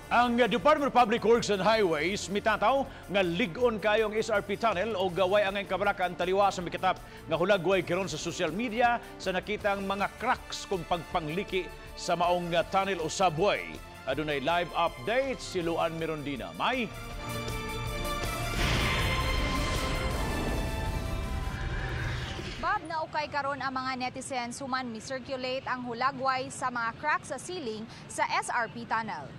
Ang Department of Public Works and Highways mitataw nga lig-on kayong SRP tunnel o gaway ang kabarakan taliwa sa mikatap nga hulagway karon sa social media sa nakitang mga cracks kung pagpangliki sa maong tunnel o subway. Adunay live update si Luan Mirondina. May Bob, naukay karon ang mga netizens human mi-circulate ang hulagway sa mga cracks sa ceiling sa SRP tunnel.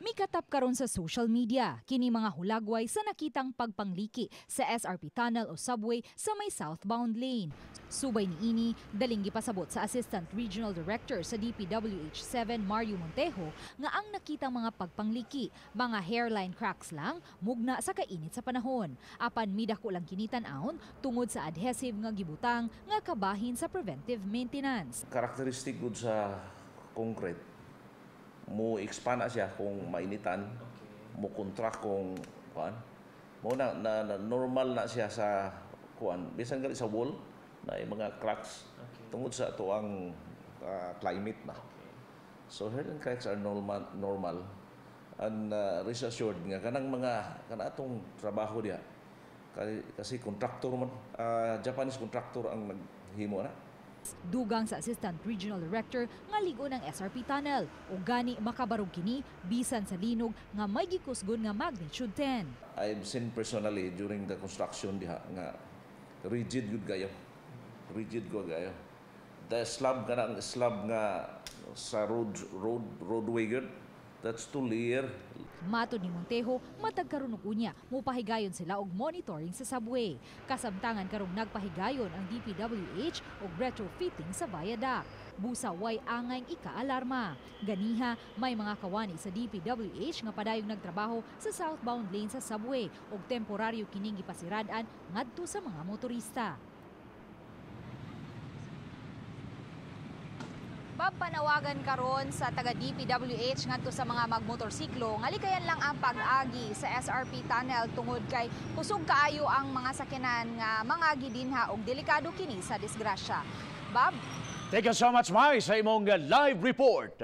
Mikatap karon sa social media kini mga hulagway sa nakitang pagpangliki sa SRP tunnel o subway sa may southbound lane. Subay niini, daling gipasabot sa Assistant Regional Director sa DPWH 7 Mario Montejo nga ang nakitang mga pagpangliki, mga hairline cracks lang mugna sa kainit sa panahon. Apan midako lang kini tan-awon tungod sa adhesive nga gibutang nga kabahin sa preventive maintenance. Characteristic gud sa concrete, mo expand na siya kung mainitan, mo contract kung kuan. Mo na normal na siya sa kuan, bisan gali sa wall na yung mga cracks tungod sa ato ang climate na. So hairline cracks are normal and rest assured nga kanang mga kana atong trabaho diha kasi contractor man, Japanese contractor ang naghimo na. Dugang sa Assistant Regional Director nga ligo ng SRP tunnel o gani makabarog kini bisan sa linog nga may gikusgon nga magnitude 10. I've seen personally during the construction diha nga rigid gud kayo. Rigid gud kayo. The slab kanang slab nga sa roadway gud, that's two layer. Matod ni Montejo, matag karon og unya, mopahigayon sila og monitoring sa subway. Kasamtangan karong nagpahigayon ang DPWH og retrofitting sa viaduct. Busa way angay ika-alarma. Ganiha, may mga kawani sa DPWH nga padayong nagtrabaho sa southbound lane sa subway og temporaryo kining gipasirad-an ngadto sa mga motorista. Bob, panawagan karon sa taga DPWH ngadto sa mga magmotorsiklo nga likayan lang ang pag-agi sa SRP tunnel tungod kay kusog kaayo ang mga sakyanan nga mangagi dinha og delikado kini sa disgrasya. Bob, thank you so much, Mai, sa imong live report.